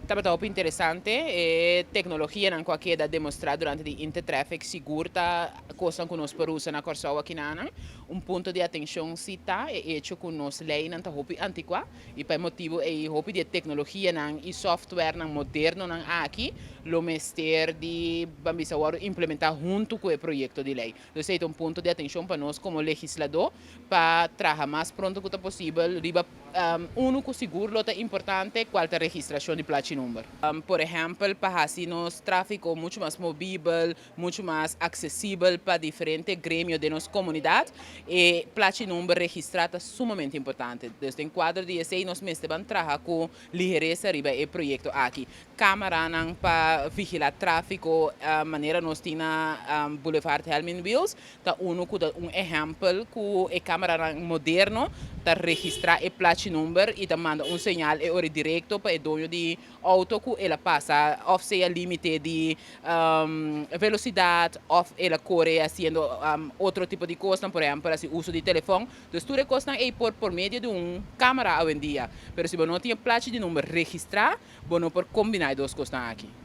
Tabata hopi interesante e tecnologianan cu a keda demostra durante di Intertraffic, sigur ta cosnan cu nos por usa na Corsou akinanan. Un punto di atencion si ta e hecho cu nos leynan ta hopi anticua y pa e motibo ey hopi di e tecnologianan y softwarenan modernonan aki lo mester di ban bisa wordo implementa hunto cu e proyecto di ley. Dus ey ta un punto di atencion pa nos como legislador pa traha mas pronto cu ta posibel riba Unu ku sigur lo ta importante kual ta registrashon di plachi number. Por ehèmpel pa hasi nos tráfiko muchu mas movibel, muchu mas aksesibel pa diferente gremio den nos komunidat, e plachi number registrá ta sumamente importante. Dus den kuadro di esei nos mester ban traha ku liheresa riba e proyekto aki. Kámaranan pa vigilá tráfiko manera nos tin na Boulevard Helmin Wiels ta unu ku ta un ehèmpel ku e kámaranan moderno ta registrá e plachi number i ta manda un señal e ora direkto pa e doño di outo ku el a pasa òf sea límite di velosidat òf el a kore hasiendo otro tipo di kosnan, por ehèmpel hasi uso di telefòn. Dus tur e kosnan ei por por medio di un kámara awendia. Pero si bo no tin e plachi di number registrá, bo no por kombiná e dos kosnan aki.